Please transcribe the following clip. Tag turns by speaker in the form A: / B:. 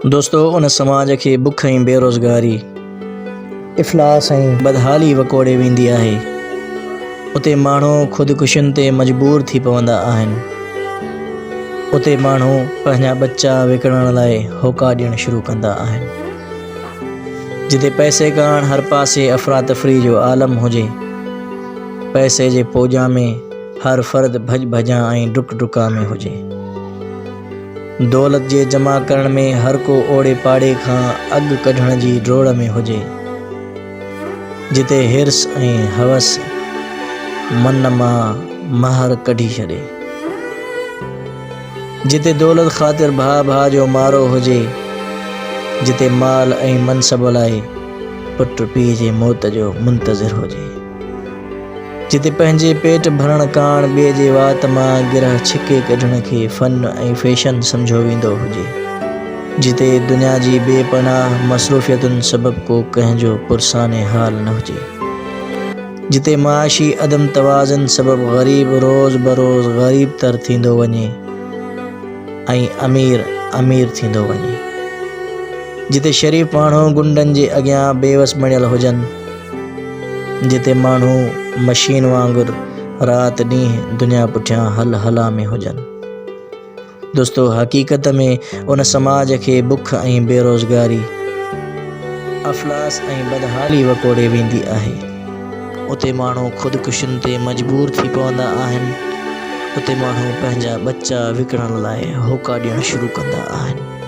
A: دوستو ان سماج کي بک ۽ بيروزگاري، افلاس ۽ بدحالي وڪوڙي ويندي آهي. اتي ماڻهو خودڪشين تي مجبور ٿي پوندا آهن. اتي ماڻهو پنهنجا ٻچا وڪڻڻ لاء هوڪا ڏيڻ شروع ڪندا آهن. جتي پئسي ڪاڻ هر پاسي افراتفري جو عالم هجي. پئسي جي پوڄا ۾ هر فرد ڀڄ ڀڄان ۽ ڊڪ ڊڪان ۾ هجي. دولت جي جمع ڪرڻ ۾ هر ڪو اوڙي پاڙي کان اڳ ڪڍڻ جي ڊوڙ ۾ هجي. جتي حرص ۽ هوس من مان مهر ڪڍي ڇڏي. جتي دولت خاطر ڀاء ڀاء جو مارو هجي. جتي مال ۽ منصب لاء پٽ پيء جي موت جو منتظر هجي. جتي پنهنجي پيٽ ڀرڻ ڪاڻ ٻئي جي وات مان گرهه ڇڪي ڪڍڻ کي فن ۽ فيشن سمجهيو ويندو هجي. جتي دنيا جي بي پناهه مصروفيتن سبب ڪو ڪنهن جو پرسان حال نه هجي. جتي معاشي عدم توازن سبب غريب روز بروز غريب تر ٿيندو وڃي ۽ امير امير ٿيندو وڃي. جتي شريف ماڻهو غنڊن جي اڳيان بيوس بڻيل هجن. جتي ماڻهو مشين وانگر رات ڏينهن دنيا پٺيان هل هلا ۾ هجن. دوستو حقيقت ۾ ان سماج کي بک ۽ بيروزگاري، افلاس ۽ بدحالي وڪوڙي ويندي آهي. اتي ماڻهو خودڪشين تي مجبور ٿي پوندا آهن. اتي ماڻهو پنهنجا ٻچا وڪڻڻ لاء هوڪا ڏيڻ شروع ڪندا آهن.